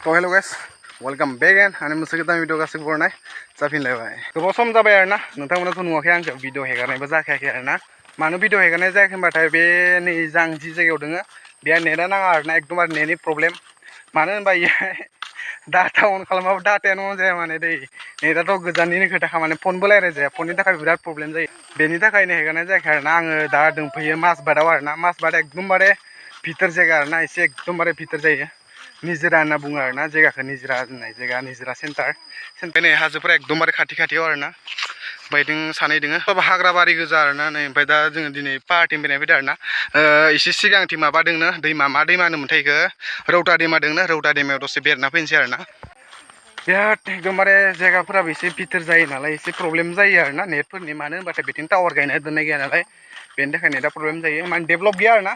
तो hello guys welcome back and आंनि मोनसे गोदान भिडिअ गासिबो बरनाय जाफिनलायबाय गोबाव सम जाबाय आरोना नोंथांमोनाथ' नुवाखै आंखौ भिडिअ हेगारनायबो जाखायाखै आरोना मानो भिडिअ हेगारनाय जायाखै होनबाथाय बे नै आं जि जायगायाव दोङो बेहा नेटआ नाङा आरोना एकदमबारे नेटनि प्रब्लेम मानो होनबा डाटा अन खालामाबो डाटायानो अन जाया माने दै नेटआथ' गोजाननिनो खोथाखा माने फनबो रायज्लायजाया फननि थाखाय बिराद प्रब्लेम जायो बेनि थाखायनो हेगारनाय जायाखै आरोना आङो दा दंफैयो माजबाटआव आरोना माजबाट एकदमबारे भितर जायगा आरोना एसे एकदमबारे भितर जायो निजिरा होनना बुङो आरोना जायगाखौ निजिरा होननाय जायगा निजिरा सेन्टार नै हाजोफोरा एकदमबारे खाथि खाथियाव आरोना बायदों सानै दोङो हाग्रा बारि गोजा आरोना नै ओमफ्राय दा जोङो दिनै पाहारथिं फैनाय फैदों आरोना एसे सिगांथिं माबा दोंनो दैमा मा दैमा होनोमोनथाय इखो रौता दैमा दोंनो रौता दैमायाव दसे बेरना फैनोसै आरोना बिराद एकदमबारे जायगाफोराबो एसे भितर जायो नालाय एसे प्रब्लेम जायो आरोना नेटफोरनि मानो होनबाथाय बिथिं टावार गायना दोननाय गैया नालाय बेनि थाखाय नेटआ प्रब्लेम जायो माने डेभलप गैया आरोना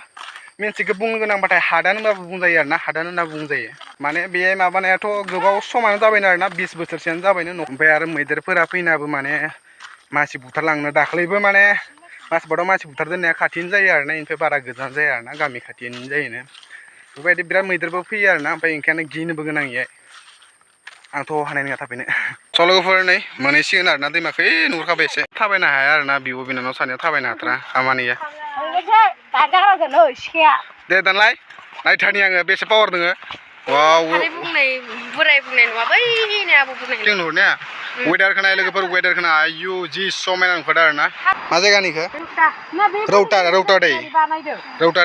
मोनसेखौ बुंनो गोनांबाथाय हादान होनबाबो बुंजायो आरोना हादान होनना बुंजायो माने बे माबानायाथ' गोबाव समानो जाबायनो आरोना 20 बोसोरसोआनो जाबायनो ओमफ्राय आरो मैदेरफोरा फैनाबो माने मानसि बुथारलांनो दाख्लैबो माने माजबाटआव मानसि बुथार दोननाया खाथिनो जायो आरोना इनिफ्राय बारा गोजान जाया आरोना गामि खाथिनि जायोनो बेबायदि बिराद मैदेरबो फैयो आरोना ओमफ्राय ओंखायनो गिनोबो गोनां इयो आंथ' हानाय नङा थाफैनो सल'फोर नै मोनहैसिगोन आरोना दैमाखौ नुहुरखाबाय एसे थाबायनो हाया आरोना बिब' बिनानाव सानैयाव थाबायनो हाथारा खामानिया दे दानलाय नायथारनि आङो बेसे पावार दोङो वाव बोराय बुंनाय नङा बैनि आबौ बुंनाय जों नुहुरनाया वेदारखौ नाय लोगोफोर वेदारखौ नाय आयु जि समायना नुखादों आरोना मा जायगानिखौ रौता दै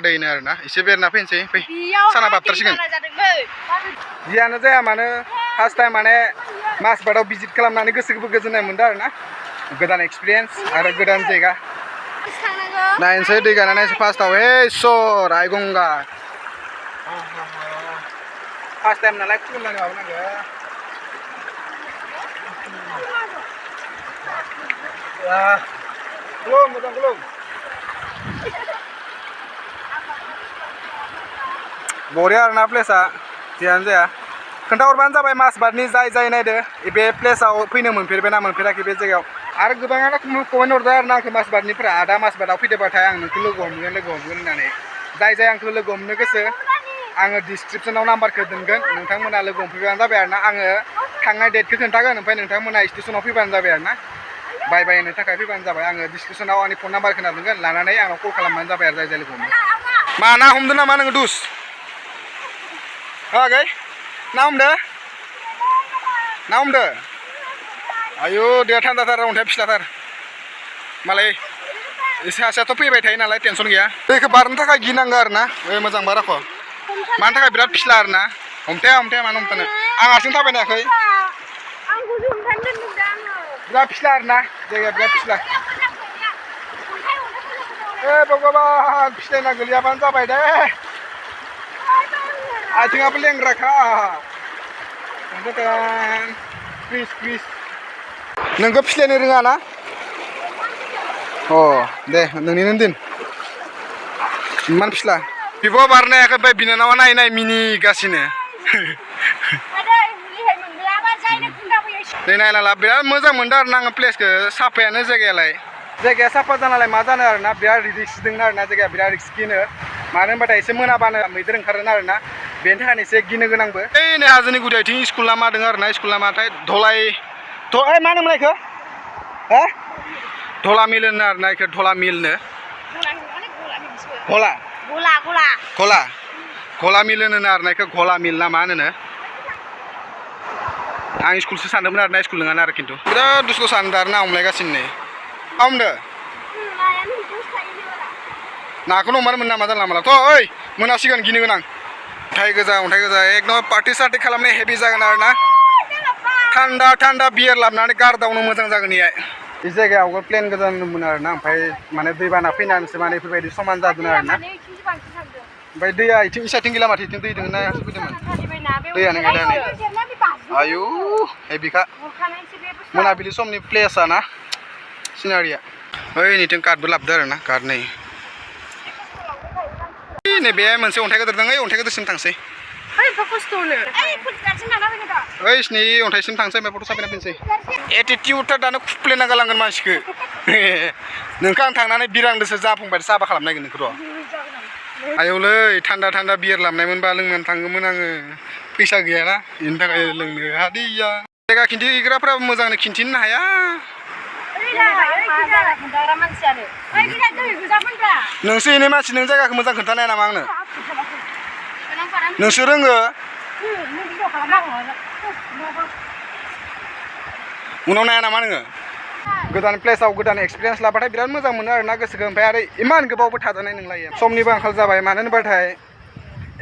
दैनो आरोना एसे बेरना फैनोसै फै साना बाबथारसिगोन जियानो जाया मानो फार्स्ट टाइम माने माजबाटआव भिजिट खालामनानै गोसोखौबो गोजोननाय मोनदों आरोना गोदान एक्सपिरियेन्स आरो गोदान जायगा नायनोसै दै गायना नायनोसै फार्स्टआव हे इसर आइ गंगा फार्स्ट टाइम नालाय खुलुमनानै माबानांगौ खुलुम मोजां खुलुम बरिया आरोना प्लेसआ जियानो जाया खोन्थाहरबानो जाबाय माजबाटनि जाय नायदो बे प्लेसआव फैनो मोनफेरबायना मोनफेराखै बे जायगायाव आरो गोबाङानो कमेन्ट हरदों आरोना आंखौ माजबाटनिफ्रा आदा माजबाटआव फैदोंबाथाय आं नोंखौ लोगो हमगोन होननानै जाय आंखौ लोगो हमनो गोसो आङो डिसक्रिपसनाव नाम्बारखौ दोनगोन नोंथांमोना लोगो हमफैबानो जाबाय आरोना आङो थांनाय डेटखौ खोन्थागोन ओमफ्राय नोंथांमोना स्टेसनाव फैबानो जाबाय आरोना बाय होनो थाखाय फैबानो जाबाय आङो डिसक्रिपसनाव आंनि फन नाम्बारखौ दोनगोन लानानै आंनाव कल खालामबानो जाबाय आरो जाय लोगो हमो मा ना हमदों नामा नोङो दुस गै ना हमदो आयु दैया थान्दाथार अन्थाइ फिसाथार मालाय सासेयाथ' फैबाय थायो नालाय टेनसन गैया दैखौ बारनो थाखाय गिनांगौ आरोना मोजां बाराख' मानि थाखाय बिराद फिस्ला आरोना हमथाया मानो हमथानो आं हारसिं थाबायनो हायाखै बिराद फिस्ला आरोना जायगाया बिराद फिस्ला भगबान फिस्लायना गोलैयाबानो जाबाय दे आथिङाबो लेंग्राखा प्लिज नोंखौ फिस्लायनो रोङा ना दे नोंनिनो दिन इमान फिस्ला बिब' बारनो हायाखै ओमफ्राय बिनानावा नाय मिनिगासिनो दै नायना लाब बिराद मोजां मोनदों आरोना आङो प्लेसखौ साफायानो जायगाया साफा जानालाय मा जानो आरोना बिराद रिक्स दङ आरोना जायगाया बिराद रिक्स गिनो मानो होनबाथाय एसे मोनाबानो मैदेर ओंखारोन आरोना बेनि थाखायनो एसे गिनो गोनांबो नै हाजोनि गुदियावथिं स्कुल लामा दङ आरोना स्कुल लामाथाय मा होनोमोन इखो धला मिल होनो आरोना इखो धला मिलनो गला मिल होनो आरोना इखो गला मिल ना मा होनो आं स्कुलसो सानदोंमोन आरोना स्कुल नङाना आरो खिन्थु बिराद दुस्थ' सानदों आरोना हमलायगासिनो नै हमदो नाखौनो हमानो मोन नामा जानला मालाथ' ओइ मोनासिगोन गिनो गोनां अन्थाइ गोजा एकदम पार्टि सार्टि खालामनाय हेभि जागोन आरोना थान्दा बियार लाबोनानै गारदावनो मोजां जागोन इयाय बे जायगायाव प्लेन गोजानमोन आरोना ओमफ्राय माने दैबाना फैनानैसो माने बेफोरबायदि समान जादों आरोना ओमफ्राय दैया इथिं गैला माथो इथिं दै दङ ना फैदोंमोन दैयानो गैला नै आयु हेभिखा मोनाबिलि समनि प्लेसआ ना सिनारिया ओइ नैथिं कार्डबो लाबोदों आरोना कार्ड नै बे मोनसे अन्थाइ गिदिर दङ अन्थाइ गिदिरसिम थांसै ओइ स्नि अन्थाइसिम थांसै ओमफ्राय फट' साफायना फैनोसै एटिटिउडआ दानो खुफ्लेना गालांगोन मानसिखौ नोंखौ आं थांनानै बिरांदोसो जाफुंबाय साफा खालामनायगोन नोंखौ र' आयौलै थान्दा बियार लाबनायमोनबा लोंनानै थांगौमोन आङो फैसा गैयाना बेनि थाखाय लोंनो हादिया जायगा खिन्थिग्राफ्राबो मोजांनो खिन्थिनो हाया नोंसो एनै मानसि नों जायगाखौ मोजां खोन्थानाय नामा आंनो नोंसो रोङो उनाव नाया नामा नोङो गोदान प्लेसाव गोदान एक्सपिरियेन्स लाबाथाय बिराद मोजां मोनो आरोना गोसोखौ ओमफ्राय आरो इमान गोबावबो थाजानाय नंलायो समनिबो आंखाल जाबाय मानो होनबाथाय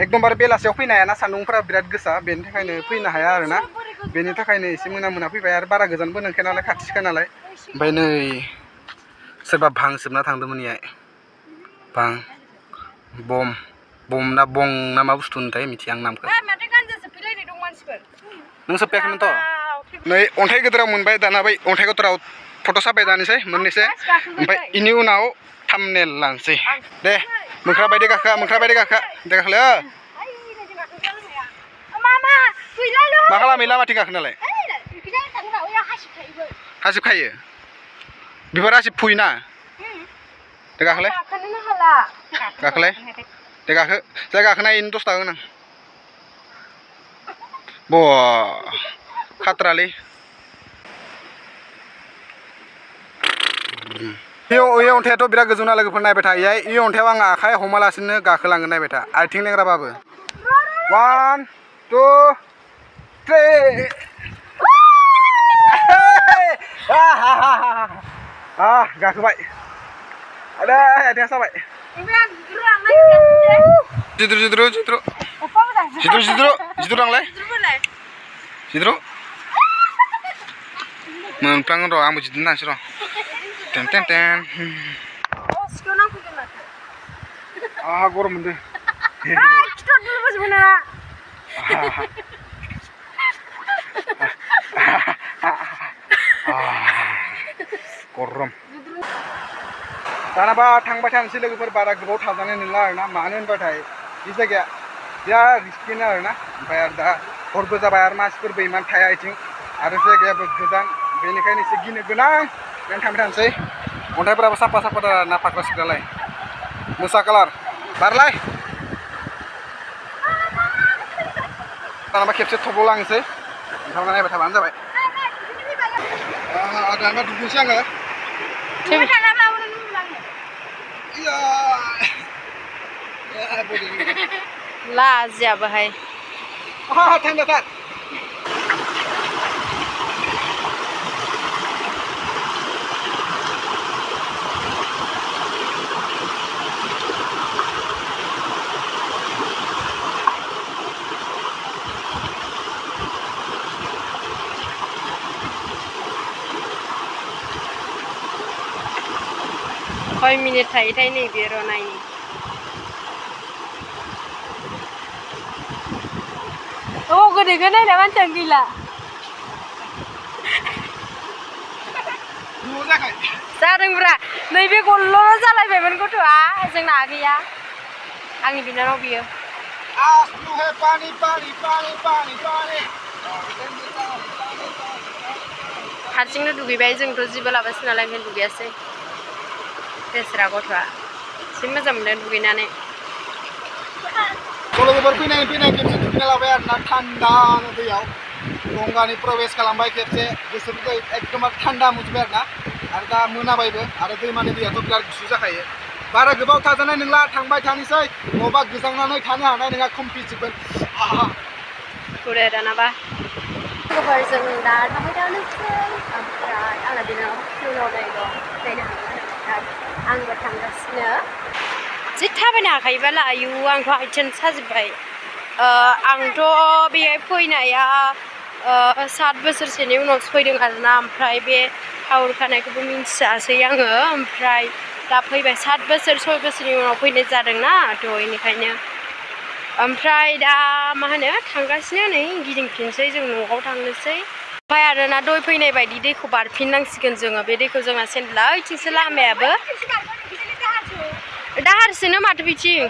एकदमबारे बेलासियाव फैनो हायाना सान्दुंफोरा बिराद गोसा बेनि थाखायनो फैनो हाया आरोना बेनि थाखायनो एसे मोना फैबाय आरो बारा गोजानबो नंखाया नालाय खाथिखा नालाय ओमफ्राय नै सोरबा भां सोबना थांदोंमोन इयाय भां बम ना बं ना मा बुस्थु होनथाय मिथिया आं नामखौ नों सोबफैयाखैमोनथ' नै अन्थाइ गिदिराव मोनबाय दाना बै अन्थाइ गिदिराव फट' साफाय जानोसै मोननैसो ओमफ्राय इनि उनाव थाम्बनेल लानोसै दे मोख्रा बायदि गाखोआ दे गाखोलै मा खालामो लामाथिं गाखोनालाय हासिब खायो बेफोर हासिब फुयोना दे गाखोलाय दे गाखो जाय गाखोनायनि 10 थाखा होनां खाथ्रालै बे अन्थाइयाथ' बिराद गोजौ ना लोगोफोर नायबाय था इ अन्थाइयाव आं आखाइ हमालासिनो गाखोलांगोन नायबाय था आथिं लेंग्राबाबो 1 2 3 गाखोबाय आदै आथिङा साबाय जिद्रु लांलाय जिद्रु मोनफ्लाङो र' आंबो जिद्रु नांसै र' टेन गरम मोनदों गरम दानाबा थांबाय थानोसै लोगोफोर बारा गोबाव थाजानाय नंला आरोना मानो होनबाथाय बे जायगाया बिराद रिस्किनो आरोना ओमफ्राय आरो दा हरबो जाबाय आरो मानसिफोरबो इमान थाया इथिं आरो जायगायाबो गोजान बेनिखायनो एसे गिनो गोनां बेनो थांबाय थानोसै अन्थाइफोराबो साफा ना फाख्रा सिख्रालाय मोसा कालार बारलाय दानाबा खेबसे थब्ल' लांनोसै नोंथांमोना नायबाय थाबानो जाबाय दाना दुगैनोसै आङो लाजियाबोहाय थान्दाथार खय मिनिट थायोथाय नैबे र' नायनि गोदैखौ नायना मानसियानो गैला जादोंब्रा नैबे गलल' जालायबायमोन गथ'आ जोंना गैया आंनि बिनानाव बियो हारसिंनो दुगैबाय जोंथ' जेबो लाबासै नालाय ओंखायनो दुगैयासै बेस्रा गथ'आ एसे मोजां मोनदों दुगैनानै लोगोफोर फैनाय खेबसे दुगैना लाबाय आरोना थान्दानो दैयाव गंगानि प्रवेश खालामबाय खेबसे गोसोफोरखौ एकदमबारे थान्दा मोनजोब्बाय आरो दा मोनाबायबो आरो दैमानि दैयाथ' बिराद गुसु जाखायो बारा गोबाव थाजानाय नंला थांबाय थानोसै न'बा गोजांनानै थानो हानाय नङा कमप्लिटजोबगोन गुरे दानाबा लोगोफोर जों दा थांबाय थानोसै ओमफ्राय आंना बिनानाव उनाव नायनो हागोन आंबो थांगासिनो जि थाबायनो हाखायोबाला आयु आंथ' आथिं साजोब्बाय आंथ' बेहाय फैनाया 7 बोसोरसोनि उनावसो फैदों आरोना ओमफ्राय बे टावार खानायखौबो मिन्थियासै आङो ओमफ्राय दा फैबाय 7 बोसोर 6 बोसोरनि उनाव फैनाय जादोंना थ' बेनिखायनो ओमफ्राय दा मा होनो थांगासिनो नै गिदिंफिनसै जों न'आव थांनोसै ओमफ्राय आरोना दय फैनाय बायदि दैखौ बारफिननांसिगोन जोङो बे दैखौ जोंना सेन्देला ओइथिंसो लामायाबो दाहारसोनो माथो बिथिं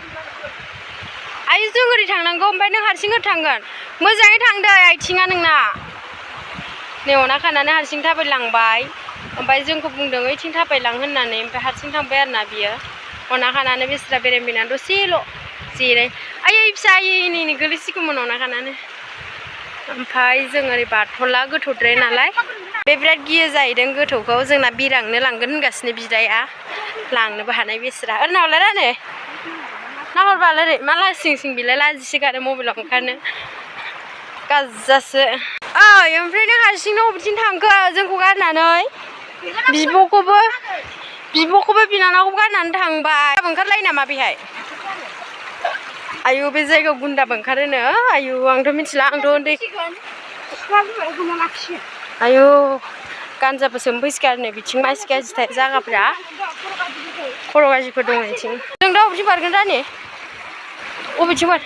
आयु जों ओरै थांनांगौ ओमफ्राय नों हारसिं ओरै थांगोन मोजाङै थांदो आथिङा नोंना नै अना खानानै हारसिं थाबायलांबाय ओमफ्राय जोंखौ बुंदों ओइथिं थाबायलां होननानै ओमफ्राय हारसिं थांबाय आरोना बियो अना खानानै बेस्रा बेरायना दसेल' जेरै आयै फिसायैनि गोलैसिगौमोन अनाखानानो ओमफ्राय जों ओरै बारथ'ला गोथौद्राय नालाय बे बिराद गियो जाहैदों गोथौखौ जोंना बिरांनो लांगोन होनगासिनो बिदाया लांनोबो हानाय बेसरा ओरै नाहरलाय रानो नाहरबाल ओरै माला सिं सिं बिलाय लाजिसो गारो मबाइलाव ओंखारनो गाजासो ओइ ओमफ्राय नों हारसिंनो बबेथिं थांखो जोंखौ गारनानै बिब'खौबो बिनानावखौबो गारनानै थांबाय ओंखारलायो नामा बेहाय आयु बे जायगायाव गुन्दाबो ओंखारोनो आयु आंथ' मिथिला आंथ' उन्दै आयु गान्जाबो सोमफैसिगारनो बिथिं मानसि गाज्रिथार जागाफ्रा खर' गाज्रिफोर दं बिथिं जों दा बबेथिं बारगोन रानि बबेथिं बार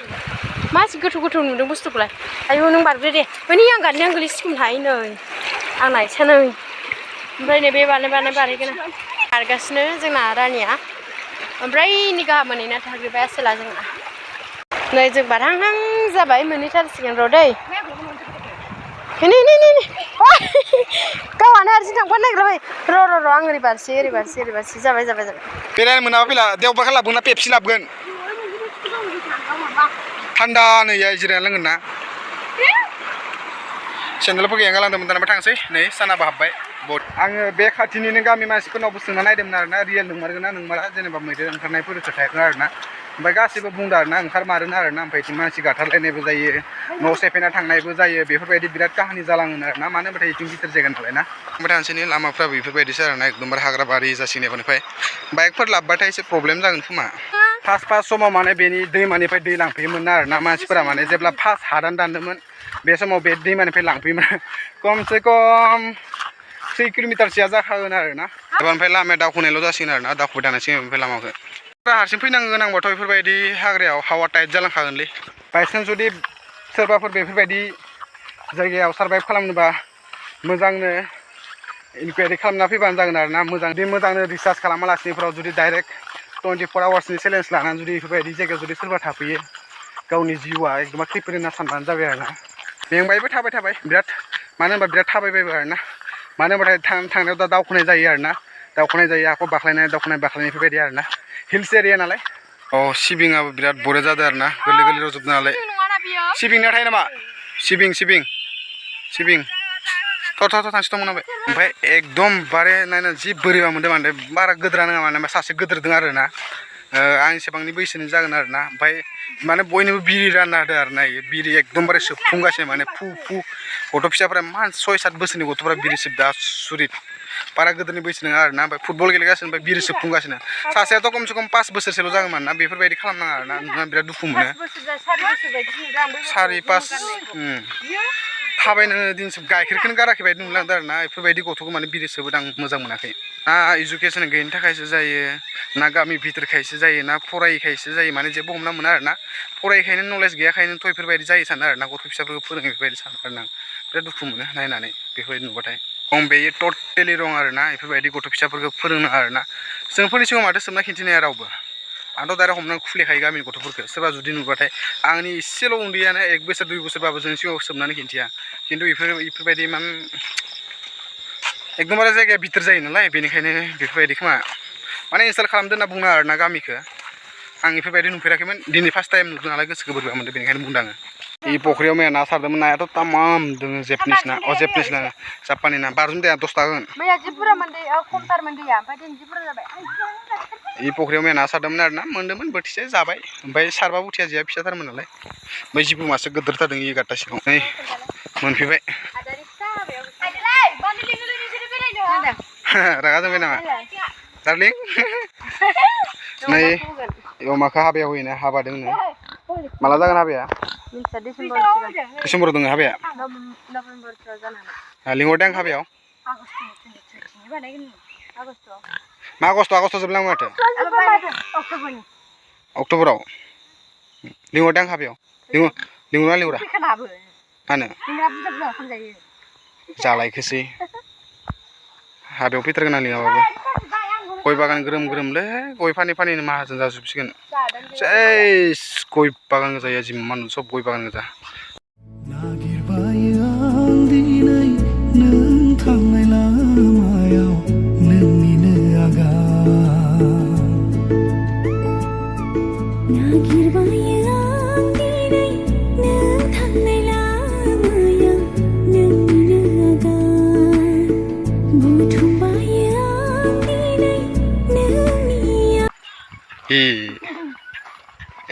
मासि गोथौ गोथौ नुदों बुस्थुखौलाय आयु नों बारग्रो दे माने आं गारनाया गोलैसिगौमोन हायो नै आंना आथिङा नै ओमफ्राय नै बे बारहैगोन बारगासिनो जोंना रानिया ओमफ्राय नै गाहाम मोनहैना थाग्रोबाय आसोला जोंना नै जों बारहांहां जाबाय मोनहैथारसिगोन र' दै नै गावहानो हारसिं थांफानो नागिरबाय र' आं ओरै बारसै जाबाय बेरायनो मोनाबा फैला देवबारखौ लाबोगोन ना पेपसि लाबोगोन थान्दा नै जिरायना लोंगोन ना सेन्देलफोरखौ एंगालांदोंमोन दाना थांसै नै सानाबो हाबबाय बहुत आङो बे खाथिनिनो गामि मानसिफोरनावबो सोंना नायदोंमोन आरोना रियेल नंमारगोन ना नंमारा जेनेबा मैदेर ओंखारनायफोर खोथायाखै आरोना ओमफ्राय गासैबो बुंदों आरोना ओंखारमारोना आरोना ओमफ्राय बिथिं मानसि गाथारलायनायबो जायो न' सेफायना थांनायबो जायो बेफोरबायदि बिराद काहानि जालाङो आरोना मानो होनबाथाय बिथिं गिदिर जायगा नालाय ना ओमफ्राय थांसैनि लामाफ्राबो बेफोरबायदिसो आरोना एकदमबारे हाग्रा बारि जासिगोन एबारनिफ्राय बाइकफोर लाबबाथाय एसे प्रब्लेम जागोन खोमा फार्स्ट समाव माने बेनि दैमानिफ्राय दै लांफैयोमोन आरोना मानसिफोरा माने जेब्ला फार्स्ट हादान दानदोंमोन बे समाव बे दैमानिफ्राय लांफैयोमोन खमसे खम 3 किल'मिटारसोआ जाखागोन आरोना एबारनिफ्राय लामाया दावखोनायल' जासिगोन आरोना दावखोबाय थानांसिगोन ओमफ्राय लामाखौ हारसिं फैनांगौ गोनांबाथ' बेफोरबायदि हाग्रायाव हावा टाइट जालांखागोनलै बायसान्स जुदि सोरबाफोर बेफोरबायदि जायगायाव सारभाइभ खालामनोबा मोजांनो इनकुवारि खालामना फैबानो जागोन आरोना मोजांनो रिसार्च खालामालासिनोफोराव जुदि डाइरेक्ट 24 आवार्सनि चेलेन्ज लानानै जुदि बेफोरबायदि जायगायाव जुदि सोरबा थाफैयो गावनि जिउआ एकदम खैफोद होनना सानबानो जाबाय आरोना मेंबायबो थाबाय बिराद मानो होनबा बिराद थाबायबायबो आरोना मानो होनबाथाय थांनायाव दा दावखोनाय जायो आरोना हाखौ बाख्लायनाय दावखोनाय बेफोरबायदि आरोना हिल्स एरिया नालाय सिबिङाबो बिराद बरिया जादों आरोना गोरलै रजबदों नालाय सिबिंनिया थायो नामा सिबिं थांसै मोनाबाय ओमफ्राय एकदम बारे नायना जि बोरैबा मोनदों माने बारा गोदोरा नङा माने सासे गोदोरदों आरोना आं एसेबांनि बैसोनि जागोन आरोना ओमफ्राय माने बयनोबो बिरि रानना होदों आरोना बिरि एकदमबारे सोबफुंगासिनो माने फु गथ' फिसाफोरा मा 6-7 बोसोरनि गथ'फोरा बिरि सोबदा आसुरित बारा गोदोरनि बैसो नङा आरोना ओमफ्राय फुटबल गेलेगासिनो ओमफ्राय बिरि सोबफुंगासिनो सासेयाथ' खमसे खम 5 बोसोरसोल' जागोन ना बेफोरबायदि खालामनाङा आरोना नोंहा बिराद दुखु मोनो 4-5 थाबायनो दिनसो गाइखेरखौनो गाराखै बायदि नुलांदों आरोना बेफोरबायदि गथ'खौ माने बिरि सोबोदों आं मोजां मोनाखै ना इडुकेसन गैयिनि थाखायसो जायो ना गामि भितरखायसो जायो ना फरायिखायसो जायो माने जेबो हमना मोना आरोना फरायिखायनो नलेज गैयाखायनोथ' बेफोरबायदि जायो सानो आरोना गथ' फिसाफोरखौ फोरोङो बेफोरबायदि सानो आरोना बिराद दुखु मोनो नायनानै बेफोरबायदि नुबाथाय बेयो टटेलि रं आरोना बेफोरबायदि गथ' फिसाफोरखौ फोरोंनो आरोना जोंफोरनि सिगाङाव माथो सोबना खिन्थिनाया रावबो आंथ' डाइरेक्ट हमनानै खुलिखायो गामिनि गथ'फोरखौ सोरबा जुदि नुबाथाय आंनि इसेल' उन्दैयानो 1 बोसोर 2 बोसोरबाबो जोंनि सिगाङाव सोबनानै खिन्थिया खिन्थु बेफोरबायदि इमान एकदमबारे जायगाया भितर जायो नालाय बेनिखायनो बेफोरबायदि खोमा माने इनस्टल खालामदो होनना बुङो आरोना गामिखौ आं बेफोरबायदि नुफेराखैमोन दिनै फार्स्ट टाइम नुदों नालाय गोसोखौ बोरैबा मोनदों बेनिखायनो बुंदों आङो इ फख्रियाव मैया ना सारदोंमोन नायाथ' तामाम दङ जेपानिस ना जापानि ना बारजुम दैया 10 थाखा होगोन मैया जि बुरजा मोनदै खमथारमोन दैया ओमफ्राय दिनै जि बुरजा जाबाय इ फख्रियाव मैया ना सारदोंमोन आरोना मोन्दोंमोन बोथिसे जाबाय ओमफ्राय सारबा उथिया जिया फिसाथारमोन नालाय ओमफ्राय जिबु मासे गोदोरथारदों 11ता सिगाङाव नै मोनफैबाय रागा जोंबाय नामा डार्लिं नै अमाखौ हाबायाव होयोना हाबा दोंनो माला जागोन हाबाया डिसेम्बराव दङ हाबाया लिंहरदों आं हाबायाव मा आगस्ट जोबलां माथो अक्ट'बराव लिंहरदों आं हाबायाव लिंहरा मानो जालायखोसै हाबायाव फैथारगोन आं लिङाबाबो गय बागान ग्रोमलै गय फानै माहाजोन जाजोबसिगोन सेस गय बागान गोजा जिम्मान सब गय बागान गोजा नागिरबायो आं दिनै नों थांनाय लामायाव नोंनिनो आगान नागिरबायो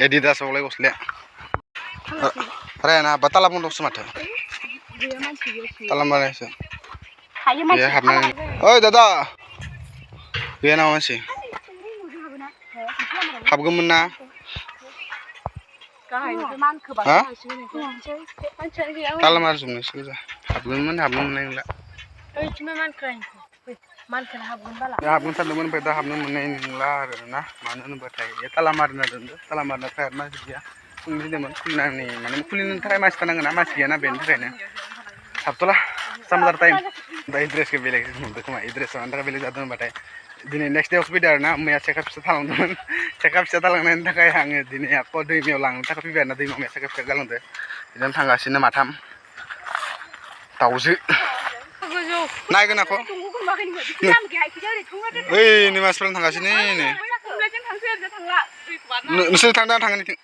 एडिडास आवलाय गस्लाया रायाना बा ताला बन्दसो माथो ताला मारायसो बे हाबनानै ओइ दादा गैया नामा मानसि हाबगौमोन ना हा ताला मारजोबनोसो गोजा हाबगौमोन हाबनो मोननाय नंला हाबगोन सानदोंमोन ओमफ्राय दा हाबनो मोननाय नंला आरो ना मानो होनोबाथाय ताला मारिना दोनदो ताला मारिना थाखाय मानसि गैया खुलिदोंमोन खुलिनानै माने खुलिनो थाखाय मानसि थानांगोन ना मानसि गैयाना बेनि थाखायनो हाबथ'ला सामजार टाइम दा एड्रेसखौ बेलेग नुदों खोमा एड्रेसा मानि थाखाय बेलेग जादों होनबाथाय दिनै नेक्स्ट देआवसो फैदों आरो ना मैया सेखा फिसा थालांदोंमोन सेखा फिसा थालांनायनि थाखाय आङो दिनै आख' दैमायाव लांनो थाखाय फैबाय आरो ना दैमायाव मैया सेखा फिसा गालांदो बिदिनो थांगासिनो माथाम दाउजो नायगोन आख' ओइ नै मानसिफोरा थांगासिनो नै नोंसोर थांदों आं थांगोन इथिं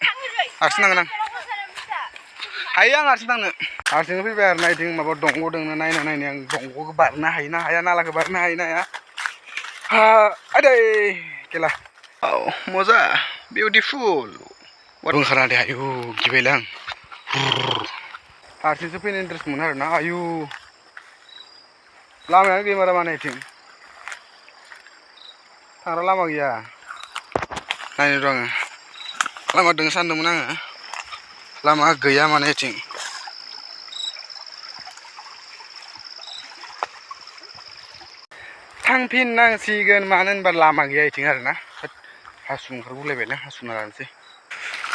हारसिं थांगोन आं हायो आं हारसिं थांनो हारसिं फैबाय आरो ना इथिं माबा दंग' दोंनो नायना नायनो आं दंग'खौ बारनो हायो ना हाया नालाखौ बारनो हायो ना हाया आदै केला औ मजा बिउटिफुल ओंखारा दे आयु गिबायलै आं हारसिंसो फैनो इन्टारेस्ट मोनो आरो ना आयु लामायानो गैया मारा माने इथिं थांग्रा लामा गैया नायनो र' आङो लामा दोङो सानदोंमोन आङो लामा गैया माने इथिं थांफिननांसिगोन मानो होनबा लामा गैया इथिं आरो ना हासु ओंखारगुलायबायलै हासुना लानोसै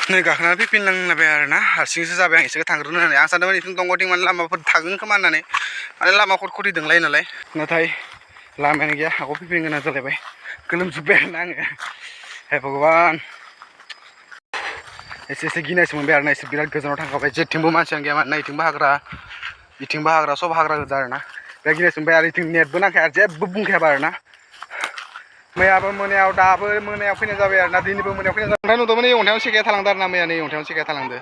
नै गाखोनानै फैफिननांलायबाय आरो ना हारसिंसो जाबाय आं एसे थांग्रोनो होननानै आं सानदोंमोन इथिं दंग'थिं माने लामाफोर थागोन खोमा होननानै माने लामा खट खटि दंलायो नालाय नाथाय लामायानो गैया हागौ फैफिनो गोनां जालायबाय गोलोमजोब्बाय आरो ना आङो हे भगबान एसे गिनायसो मोनबाय आरो ना एसे बिराद गोजानाव थांखाबाय जेथिंबो मानसियानो गैया मानोना इथिंबो हाग्रा इथिंबो हाग्रा सब हाग्रा गोजा आरो ना बिराद गिनायसो मोनबाय आरो इथिं नेटबो नांखाया आरो जेबो बुंखायाबा आरो ना मैयाबो मोनायाव दाबो मोनायाव फैनाय जाबाय आरो ना दिनैबो मोनायाव फैनाय जाबाय अन्थाइ नुदोंमोन अन्थाइयाव सेखाया थालांदों आरो ना मैया नै अन्थाइयाव सेखाया थालांदों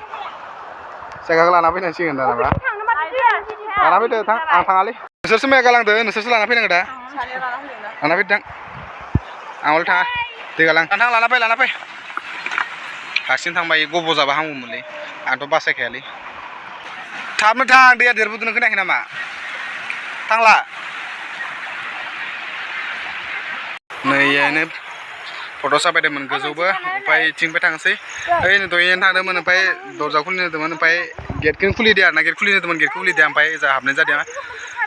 सेखाखौ लाना फैनांसिगोन दानाबा लाना फैदो थां आं थाङालै नोंसोरसो मैया गालांदो नोंसोरसो लाना फैनांगौ दा लाना फैदो थां आं हले थाङा दै गालां थां लाना फै हारसिं थांबाय गब' जाबा हामगौमोनलै आंथ' बासायखायालै थाबनो थां दैया देरबोदों नों खोनायाखै नामा थांला नैयानो फट' साफायदोंमोन गोजौबो ओमफ्राय इथिंबो थांसै ओइ दहायनो थांदोंमोन ओमफ्राय दरजा खुलिनो होदोंमोन ओमफ्राय गेटखौनो खुलिदो आरो ना गेट खुलिनो होदोंमोन गेटखौ खुलिदो ओमफ्राय जा हाबनाय जादों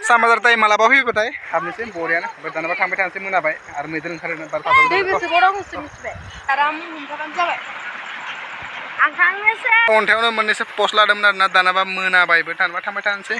सामबाजार टाइम मालाबा फैबाथाय हाबनोसै बरियानो ओमफ्राय दानाबा थांबाय थानोसै मोनाबाय आरो मैदेर ओंखारो बार अन्थाइयावनो मोननैसो पस्ट लादोंमोन आरो ना दानाबा मोनाबायबो दानाबा थांबाय थानोसै